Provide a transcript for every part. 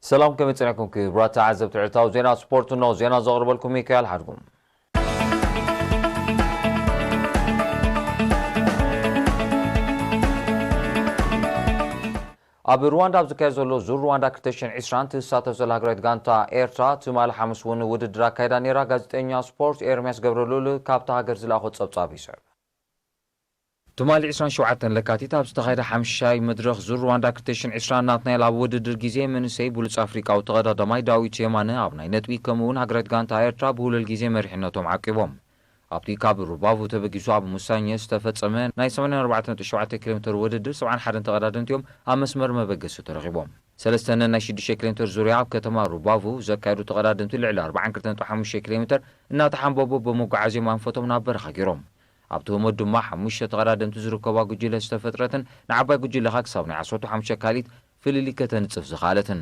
ሰላም፣ ከመይ ጸኒሕኩም ክቡራት ተዓዘብቲ ዕለታዊ ዜና ስፖርት? እንሆ ዜና ዘቕርበልኩም ሚካኤል ሓድጉም። ኣብ ሩዋንዳ ኣብ ዝካየድ ዘሎ ዙር ሩዋንዳ ክልተ ሽሕን ዕስራን ትሳተፍ ዘላ ሃገራዊት ጋንታ ኤርትራ ትማሊ ሓሙስ እውን ውድድር ኣካይዳ ነይራ። ጋዜጠኛ ስፖርት ኤርምያስ ገብረልኡል ካብታ ሃገር ዝለኣኾ ጸብጻብ ይስዕብ። ትማሊ ዕስራን ሸውዓተን ለካቲት ኣብ ዝተኻየደ ሓምሻይ መድረኽ ዙር ሩዋንዳ ክልተ ሽሕን ዕስራን ናትናኤል ኣብ ውድድር ግዜ መንእሰይ ብሉጽ ኣፍሪቃዊ ተቐዳዳማይ ዳዊት የማነ ኣብ ናይ ነጥቢ ከምኡ እውን ሃገራዊት ጋንታ ኤርትራ ብሁለል ግዜ መሪሕነቶም ዓቂቦም። ኣብቲ ካብ ሩባቮ ተበጊሱ ኣብ ሙሳኘ ዝተፈጸመ ናይ ሰማንያን ኣርባዕተን ነጥቢ ሸውዓተ ኪሎ ሜትር ውድድር ሰብዓን ሓደን ተቐዳደምቲ እዮም ኣብ መስመር መበገሲ ተረኺቦም። ሰለስተ ነናይ ሽዱሽተ ኪሎ ሜትር ዙርያ ኣብ ከተማ ሩባቮ ዘካየዱ ተቐዳደምቲ ልዕሊ ኣርባዓን ክልተን ነጥቢ ሓሙሽተ ኪሎ ሜትር እናተሓንበቡ ብምጉዓዝ እዮም ኣንፈቶም ናብ በረኻ ገይሮም። ኣብቲ ህሞት ድማ ሓሙሽተ ተቐዳደምቲ ዝርከባ ጉጅለ ዝተፈጥረትን ንዓባይ ጉጅለ ኸኣ ክሳብ ናይ ዓሰርተ ሓሙሽተ ካሊት ፍልልይ ከተንጽፍ ዝኸኣለትን።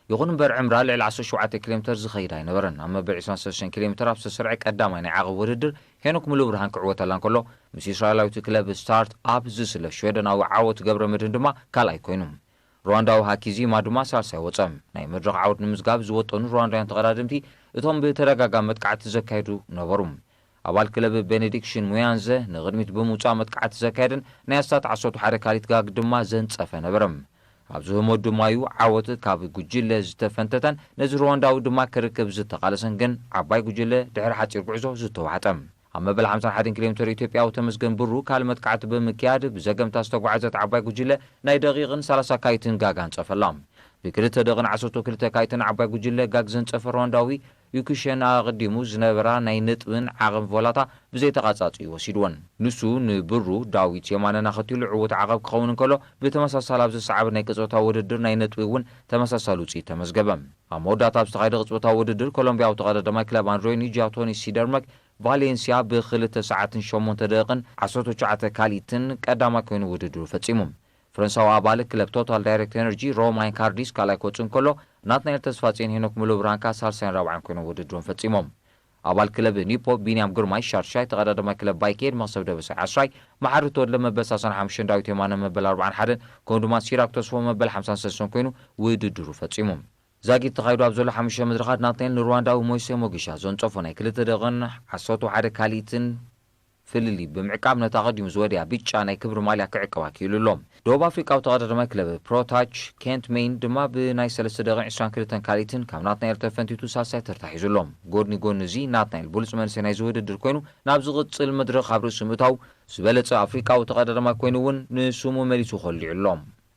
ይኹን እምበር ዕምራ ልዕሊ ዓሰርተ ሸውዓተ ኪሎ ሜትር ዝኸይድ ኣይነበረን። ኣብ መበል ዕስራን ሰለስተን ኪሎ ሜትር ኣብ ዝተሰርዐ ቀዳማይ ናይ ዓቐብ ውድድር ሄኖክ ሙሉብርሃን ክዕወተላ እንከሎ፣ ምስ እስራኤላዊት ክለብ ስታርት ኣፕ ዝስለፍ ሽወደናዊ ዓወት ገብረመድህን ድማ ካልኣይ ኮይኑ። ሩዋንዳዊ ሃኪዚማ ድማ ሳልሳይ ወጸ። ናይ መድረኽ ዓወት ንምዝጋብ ዝወጠኑ ሩዋንዳውያን ተቐዳደምቲ እቶም ብተደጋጋሚ መጥቃዕቲ ዘካየዱ ነበሩ። ኣባል ክለብ ቤኔዲክሽን ሙያንዘ ንቕድሚት ብምውጻእ መጥቃዕቲ ዘካየደን ናይ ኣስታት ዓሰርተ ሓደ ካሊት ጋግ ድማ ዘንጸፈ ነበረ። ኣብዚ ህሞት ድማ እዩ ዓወት ካብ ጉጅለ ዝተፈንተተን ነዚ ሩዋንዳዊ ድማ ክርክብ ዝተቓለሰን ግን ዓባይ ጉጅለ ድሕሪ ሓጺር ጉዕዞ ዝተዋሕጠ። ኣብ መበል ሓምሳን ሓደን ኪሎ ሜትር ኢትዮጵያዊ ተመስገን ብሩ ካልእ መጥቃዕቲ ብምክያድ ብዘገምታ ዝተጓዕዘት ዓባይ ጉጅለ ናይ ደቂቕን ሰላሳ ካይትን ጋግ ኣንጸፈላ። ብክልተ ደቂቕን ዓሰርተ ክልተ ካይትን ዓባይ ጉጅለ ጋግ ዘንጸፈ ሩዋንዳዊ ዩኩሸን ኣቐዲሙ ዝነበራ ናይ ነጥብን ዓቐብ ቮላታ ብዘይተቓጻጺ ወሲድወን። ንሱ ንብሩ ዳዊት የማነን ኣኸቲሉ ዕዉት ዓቐብ ክኸውን እንከሎ፣ ብተመሳሳሊ ኣብ ዝሰዓበ ናይ ቅጽበታዊ ውድድር ናይ ነጥቢ እውን ተመሳሳሊ ውጽኢት ተመዝገበ። ኣብ መወዳእታ ኣብ ዝተኻየደ ቅጽበታዊ ውድድር ኮሎምቢያዊ ተቐዳዳማይ ክለብ ኣንድሮኒ ጃቶኒ ሲደርመክ ቫሌንሲያ ብክልተ ሰዓትን ሸሞንተ ደቂቕን ዓሰርተ ትሽዓተ ካሊትን ቀዳማይ ኮይኑ ውድድሩ ፈጺሙ። ፈረንሳዊ ኣባል ክለብ ቶታል ዳይሬክት ኤነርጂ ሮማን ካርዲስ ካልኣይ ክወጽእ እንከሎ፣ ናትናኤል ተስፋጽዮን ሄኖክ ሙሉብርሃን ከኣ ሳልሳይን ራብዓን ኮይኖም ውድድሮም ፈጺሞም። ኣባል ክለብ ኒፖ ቢንያም ግርማይ ሻድሻይ፣ ተቐዳዳማይ ክለብ ባይኬድ መኽሰብ ደበሳይ ዓስራይ፣ መሓሪ ተወልደ መበል ሰላሳን ሓሙሽተን፣ ዳዊት የማነ መበል ኣርባዓን ሓደን፣ ከምኡ ድማ ሲራክ ተስፎ መበል ሓምሳን ሰለስተን ኮይኑ ውድድሩ ፈጺሙ። ዛጊት ተኻይዱ ኣብ ዘሎ ሓሙሽተ መድረኻት ናትናኤል ንሩዋንዳዊ ሞይሴ ሞጊሻ ዘንጸፎ ናይ ክልተ ደቂቕን ዓሰርተ ሓደ ካልኢትን ፍልልይ ብምዕቃብ ነታ ኣቐዲሙ ዝወደያ ብጫ ናይ ክብሪ ማልያ ክዕቅባ ክኢሉ ኣሎ። ደቡብ ኣፍሪቃዊ ተቐዳዳማይ ክለብ ፕሮታች ኬንት ሜይን ድማ ብናይ ሰለስተ ደቂቕን ዕስራን ክልተን ካልኢትን ካብ ናትናኤል ተፈንቲቱ ሳልሳይ ተርታ ሒዙ ኣሎ። ጎድኒ ጎኒ እዚ ናትናኤል ብሉጽ መንእሰይ ናይዚ ውድድር ኮይኑ ናብ ዝቕጽል መድረኽ ኣብ ርእሲ ምእታው ዝበለጸ ኣፍሪቃዊ ተቐዳዳማይ ኮይኑ እውን ንስሙ መሊሱ ኮሊዑ ኣሎ።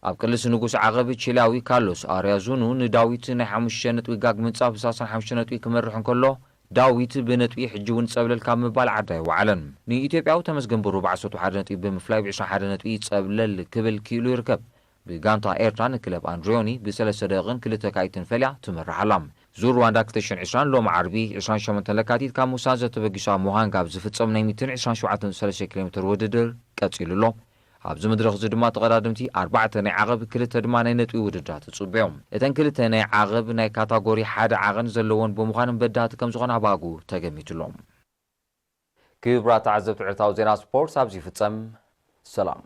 ኣብ ቅልስ ንጉስ ዓቐብ ቺሊያዊ ካርሎስ ኣርያዙኑ ንዳዊት ናይ ሓሙሽተ ነጥቢ ጋግ ምንጻፍ ብሰላሳን ሓሙሽተ ነጥቢ ክመርሕ እንከሎ፣ ዳዊት ብነጥቢ ሕጂ እውን ጸብለል ካብ ምባል ዓዲ ኣይወዓለን። ንኢትዮጵያዊ ተመስገን ብሩ ብዓሰርተ ሓደ ነጥቢ ብምፍላይ ብዕስራን ሓደን ነጥቢ ጸብለል ክብል ክኢሉ ይርከብ። ብጋንታ ኤርትራ ንክለብ ኣንድሪዮኒ ብሰለስተ ደቂቕን ክልተ ካልኢትን ፈልያ ትመርሕ ኣላ። ዙር ሩዋንዳ ክልተ ሽሕን ዕስራን ሎሚ ዓርቢ ዕስራን ሸሞንተን ለካቲት ካብ ሙሳንዘ ተበጊሱ ኣብ ሙሃንጋ ኣብ ዝፍጸም ናይ ሚእትን ዕስራን ሸውዓተን ነጥቢ ሰለስተ ኪሎ ሜትር ውድድር ቀጺሉ ኣሎ። ኣብዚ መድረኽ እዚ ድማ ተቐዳደምቲ ኣርባዕተ ናይ ዓቐብ፣ ክልተ ድማ ናይ ነጥቢ ውድድራት ትጽበዮም። እተን ክልተ ናይ ዓቐብ ናይ ካታጎሪ ሓደ ዓቐን ዘለወን ብምዃነን በዳህቲ ከም ዝኾና ብኣግኡ ተገሚቱ ኣሎ። ክቡራት ተዓዘብቲ ዕለታዊ ዜና ስፖርት ኣብዚ ይፍጸም። ሰላም።